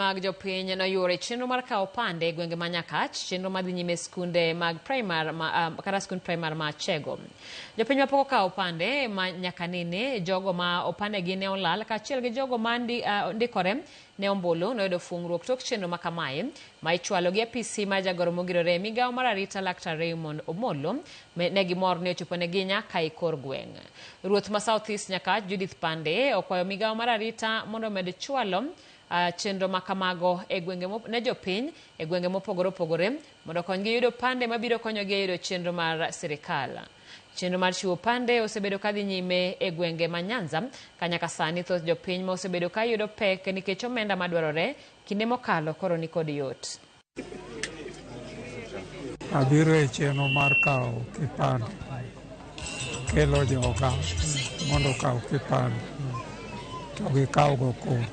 mag jopiny noyuoro e chenro mar kawo opande e gwenge ma Nyakach, chenro madhi nyime e skunde mag primar ma, kata skund primar ma Chego. Jopiny mapok okawo opande ma nyaka nene, jogo ma opandegi ne olal kaachiel gi jogo ma ndikore ne ombulu noyudo fuong'ruok tok chenro ma kamae ma ichwalo gi apisi mar jagoro mogirore e migawo mar arita Laktar Raymond Omollo ne gimor ni ochoponegi nyaka e kor gweng'. Ruoth ma South East Nyakach Judith Pande okwayo migawo mar arita mondo omed chwalo chenro ma kamago e gwenge ne jopiny e gwenge mopogore opogore mondo okonygi yudo opande mabiro konyogi e yudo chenro mar sirikal. Chenro mar chiwo opande osebedo kadhi nyime e gwenge ma Nyanza ka nyaka sani thoth jopiny ma osebedo ka yudo pek nikech omenda madwarore kinde mokalo koro nikod yot. Abiro e chenro mar kawo kipande, kelo joga mondo okaw kipande to gikawgo kura.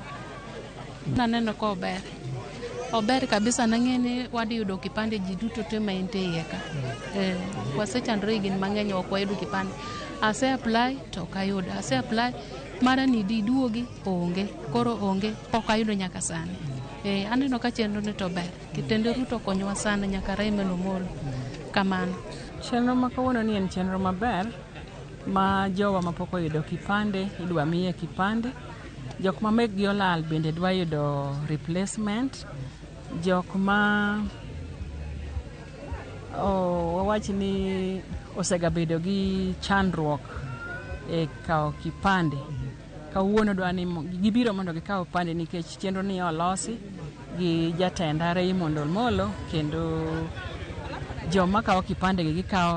Naneno ka ober. Ober kabisa nang'e ni wadhi yudo kipande ji duto te ma entie iye ka. Eh, wasechandore higni mang'eny ok wayudo kipande. Ase apply to ok ayudo. Ase apply mara ni diduogi onge. Koro onge pok ayudo nyaka sani. Eh, aneno ka chenro ni to ber. Kitende Ruto okonyowa sana nyaka Raymond Omolo. Kamano. Chenro ma kawuono ni en chenro maber ma jowa mapok oyudo kipande idwa miye kipande. Jok ma mekgi olal bende dwa yudo replacement. Jok ma wawach ni osegabedo gi chandruok e kawo kipande kawuono dwa ni gibiro mondo gikaw kipande nikech chenro ni olosi gi jatenda Raymond Omolo kendo joma kawo kipande gi gikawo.